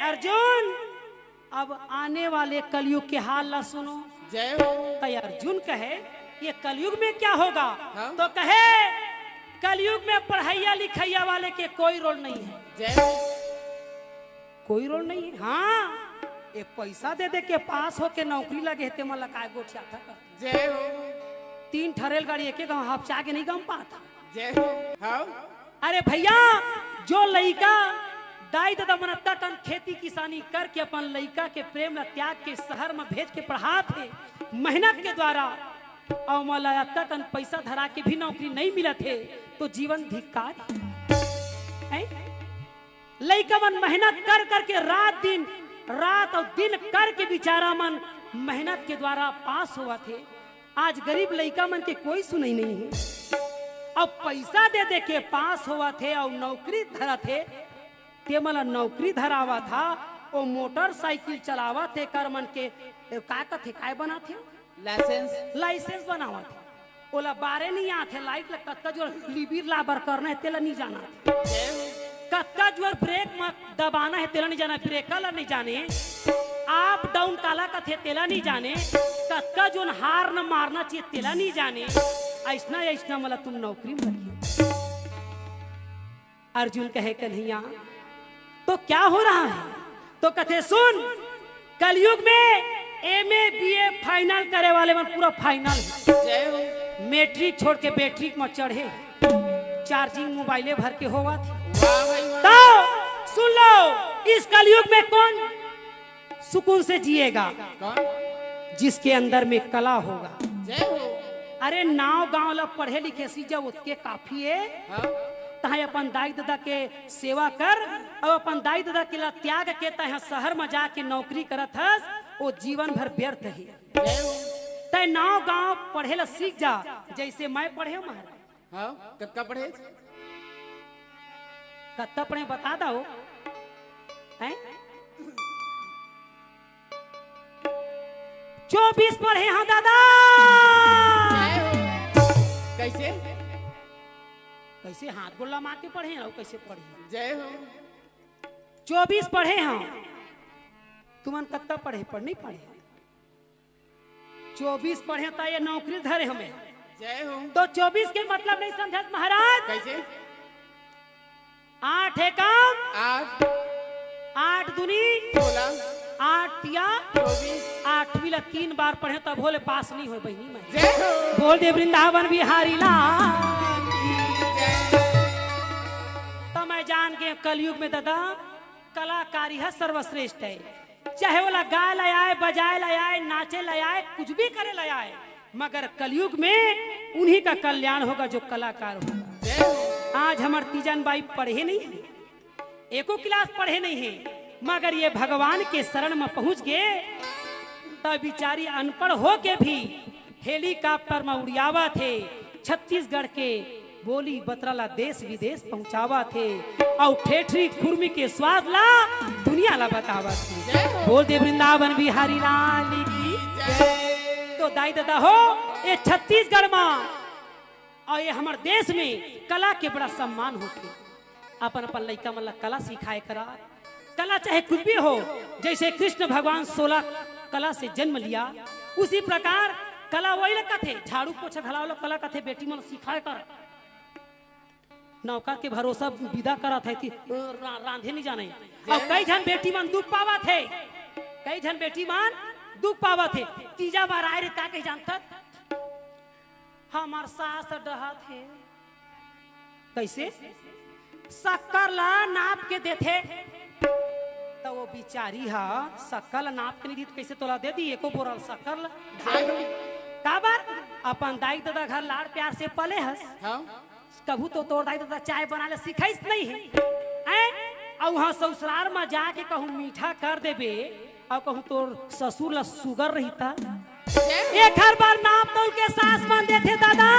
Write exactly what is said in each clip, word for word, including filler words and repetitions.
अर्जुन, अब आने वाले कलयुग के हाल ला सुनो। जय हो। तो अर्जुन कहे, ये कलयुग में क्या होगा? हाँ। तो कहे, कलयुग में पढ़ैया लिखैया वाले के कोई रोल नहीं है। जय हो। कोई रोल नहीं है। हाँ, ये पैसा दे दे के पास होके नौकरी लगे हे, ते मन ला काय गोठियाथा का? जय हो। तीन ठा रेलगाड़ी एके गांव हपचा के नहीं गम पात। जय हो। हाँ। अरे भैया, जो लइका दाई ददा मन अतका कन खेती किसानी करके अपन लइका के प्रेम ला त्याग के शहर में भेज के पढ़ात हे मेहनत के द्वारा, अउ मोला अतका कन पैसा धरा के भी नौकरी नहीं मिलत हे, तो जीवन धिक्कार हे। हैं? लइका मन मेहनत कर करके रात दिन, रात अउ दिन करके बिचारा मन मेहनत के द्वारा पास होवत हे। आज गरीब लइका मन के कोई सुनई नहीं हे। अब पैसा दे दे के पास होवत हे अउ नौकरी धरत हे, ते मन ला नौकरी धरावत हा, ओ मोटरसाइकिल चलावत हे, कर मन के, ए, का कथे, काय बनात हे? लाइसेंस। लाइसेंस बनावत हे। ओला बारे नहीं आथे, लाइट ला कतका जोर लिबिर लाबर करना हे, तेला नहीं जाना। जय हो। कतका जोर ब्रेक म दबाना हे, तेला नहीं जाना, ब्रेक ला नहीं जाने, अप डाउन काला कथे, तेला नहीं जाने, कतका जोन हार्न मारना चाहिए, तेला नहीं जाने। ऐसना, ऐसना मला तुम नौकरी में रखियो। अर्जुन कहे, कन्हैया, तो क्या हो रहा है? तो कथे, सुन, कलयुग में एमए बीए फाइनल करे वाले मन पूरा फाइनल हे। जय हो। मैट्रिक छोड़ के बैट्रिक में चढ़े, चार्जिंग मोबाइले भर के होवत हे। वाह भाई वाह। तो सुन लो, इस कलयुग में कौन सुकून से जिएगा? कौन? जिसके अंदर में कला होगा। जय हो। अरे, नाव गांव ला पढ़े लिखे सीख जा, ओतके काफी हे। हाँ। तहां अपन दाई ददा के सेवा कर, अउ अपन दाई ददा के ला त्याग के तहां शहर में जाके नौकरी करत हस, वो जीवन भर व्यर्थ हे। जय हो। तै नाव गांव पढ़े ला सीख जा, जैसे मैं पढ़े हूं महाराज। हाँ, कतका पढ़े? कतका पढ़े बता दो। हैं? चौबीस पढ़े हंव दादा। जय हो। कैसे? कैसे हाथ गोड़ लमा के पढ़े हंव, कैसे पढ़े? जय हो। चौबीस पढ़े हंव। तुमन कतका पढ़े, पढ़ नहीं पढ़े? चौबीस पढ़े त ये नौकरी धरे हमें। जय हो। तो चौबीस के मतलब नहीं समझत महाराज? कैसे? आठ एकम आठ। आठ दूनी सोलह। आठ तिया चौबीस। आठवीं ला तीन बार पढ़े तब होले पास नहीं होय बहिनी मैं। जय हो। बोल दे वृंदावन बिहारी लाल की जय। तो मैं जान के कलयुग में दादा कलाकारी ह सर्वश्रेष्ठ हे। चाहे ओला गाय ला आय, बजाय ला आय, नाचे ला आय, कुछ भी करे ला आय, मगर कलयुग में उन्हीं का कल्याण होगा जो कलाकार होगा। आज हमर तीजन बाई पढ़े नहीं हे, एको क्लास पढ़े नहीं हे, मगर ये भगवान के शरण में पहुंच गे, त बिचारी अनपढ़ होके भी हेलीकॉप्टर में उड़ियावत हे, छत्तीसगढ़ के बोली बतरा ला देश विदेश पहुंचावत हे, अउ ठेठरी खुरमी के स्वाद ला दुनिया ला बतावत हे। जय हो। बोल दे वृंदावन बिहारी लाल की जय। तो दाई ददा हो, ये छत्तीसगढ़ में अउ ये हमर देश में कला के बड़ा सम्मान होथे। अपन अपन लइका मन ला कला सिखाए करा। कला चाहे कुछ भी हो, जैसे कृष्ण भगवान सोलह कला से जन्म लिया, उसी प्रकार कला वही ला कथे, झाड़ू पोछा घलाव ला कला कथे, बेटी मन सिखाए कर। नौकर के भरोसा विदा करत हे कि रा-, रांधे नहीं जाने। अउ कई झन बेटी मन दुख पावत हे, कई झन बेटी मन दुख पावत हे। तीजा बार आए रे का कही जानथस? हमर सास डहत हे। कैसे? शक्कर ला नाप के देथे, त वो बिचारी हा शक्कर ला नाप के नहीं दी, त कैसे तोला दे दी एको बोरा शक्कर ला? काबर? अपन दाई ददा घर लाड़ प्यार से पले हस। हाँ। कभू तो तोर दाई ददा चाय बनाए ला सिखाइस नहीं हे। हैं? अउ उहाँ ससुरार में जाके कहूँ मीठा कर देबे, अउ कहूँ तोर ससुर ला सुगर रहिता। एखर बर नाप तौल के सास मन देथे दादा।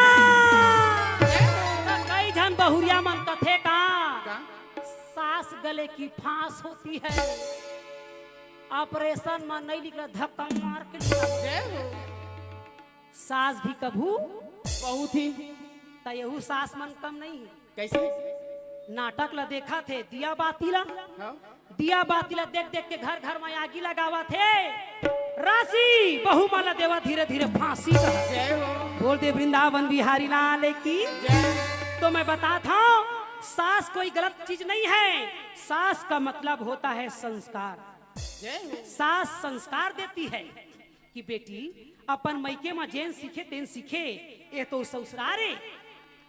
त कई झन बहुरिया मन कथे का, का? सास गले की फांस होती है, ऑपरेशन में नहीं निकला, धक्का मार के निकला। जय हो। सास भी कभू बहुत ही। त यहू सास मन कम नहीं हे। कैसे? नाटक ला देखत हे, दिया बाती ला, हाँ? दिया बाती ला देख देख के घर घर में आगी लगावत हे। राशि बहू मन ला देवा धीरे धीरे फांसी का। जय हो। बोल दे वृंदावन बिहारी लाल की। जय। तो मैं बताता हूँ, सास कोई गलत चीज नहीं है। सास का मतलब होता है संस्कार। जय हो। सास संस्कार देती है कि बेटी, अपन मइके म जेन सीखे तेन सीखे, ये तो ससुरार हे।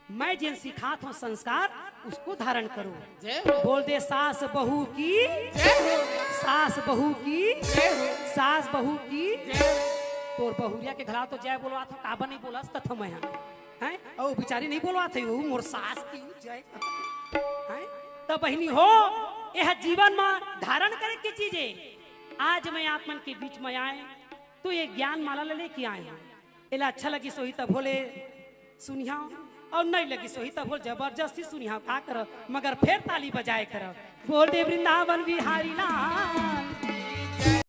मैं जेन सिखात हूँ संस्कार, उसको धारण करो। जय हो। बोल दे सास बहू की। जय हो। सास बहू की। जय हो। सास बहू की। जय हो। तोर बहुरिया के घला तो जय बोलवात हूँ, काबर नहीं बोलस कथों मैं हा? हैं? अउ बिचारी नहीं बोलवात हे, वो मोर सास की जय। हैं? त बहिनी हो, यह जीवन म धारण करे के चीज हे। आज मैं आप मन के बीच में आए, तो ये ज्ञान माला ले लेके आए हूँ। एला अच्छा लगिस होही तभो ले सुनिहा, अउ नहीं लगिस होही तभो ले जबरदस्ती सुनिहा, का करव, मगर फेर ताली बजाए करव। बोल दे वृंदावन बिहारी लाल।